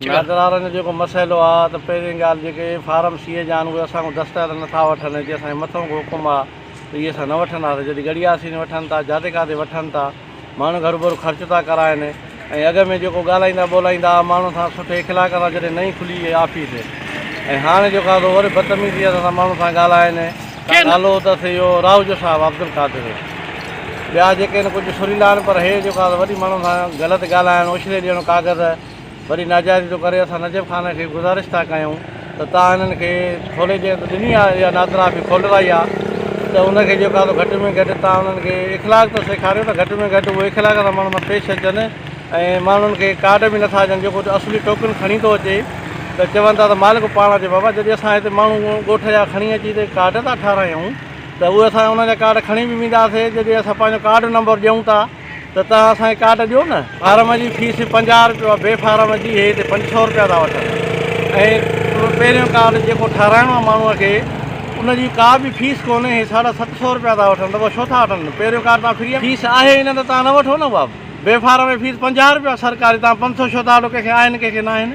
نادرارن جو جيڪو مسئلو آ ته پهرين ڳالهه جيڪي فارم سي جا آهن اهي اسان کان دستخط نٿا وٺن جي اسان کي مٿئون ڪو حڪم آ ته اهي اسان نه وٺنداسين جڏهن ڳڙهياسين وٺن ٿا جاتي ڪاتي وٺن ٿا ماڻهن کان هروڀرو خرچ ٿا ڪرائن ۽ اڳ ۾ جيڪو ڳالهائيندا ٻولهائيندا ها ماڻهن سان سٺي اخلاق سان جڏهن نئين کلي هئي آفيس ۽ هاڻي جيڪو آ سو وري بدتميزيء سان ماڻهن سان ڳالهائن نالو اٿس اهو راهوجو صاحب عبدالقادر ٻيا جيڪي آهن ڪجهه سريلا آهن پر هي جيڪو آ سو وڏي ماڻهن سان غلط ڳالهائڻ اڇلي ڏيڻ ڪاغذ وڏي ناجائزي ٿو ڪري اسان نجف خان کي گذارش ٿا ڪيون ته توهان هنن کي کولي جي ته ڏني آهي يا نادرا آفيس کولرائي آهي ته ان کي جيڪو آهي سو گهٽ ۾ گهٽ توهان انهن کي اخلاق ته سيکاريو ته گهٽ ۾ گهٽ اهي اخلاق سان ماڻهن سان پيش اچن ۽ ماڻهن کي ڪارڊ به نٿا ڏين جيڪو اصلي ٽوڪن کڻي ٿو اچي ته چون ٿا ته مالڪ پاڻ اچي بابا جڏهن اسان هتي ماڻهو ڳوٺ جا کڻي اچي هتي ڪارڊ ٿا ٺارايون ته اهي اسان انهن جا ڪارڊ کڻي به وينداسي جڏهن اسان پنهنجو ڪارڊ نمبر ڏيون ٿا ته توهان اسان کي ڪارڊ ڏيو نه. فارم جي فيس 50 رپيو آهي، بي فارم جي هي هتي 500 رپيا ٿا وٺن ۽ پهريون ڪارڊ جيڪو ٺهرائڻو آهي ماڻهوء کي ان جي ڪا به فيس ڪونهي، هي ساڍا 700 رپيا ٿا وٺن ته پوء ڇو ٿا وٺن؟ پهريون ڪارڊ توهان فري فيس آهي ئي نه ته توهان نه وٺو نه اها بي فارم جي فيس 50 رپيا سرڪاري توهان 500 ڇو ٿا وٺو ڪنهن کي آهن ڪنهن کي ناهن.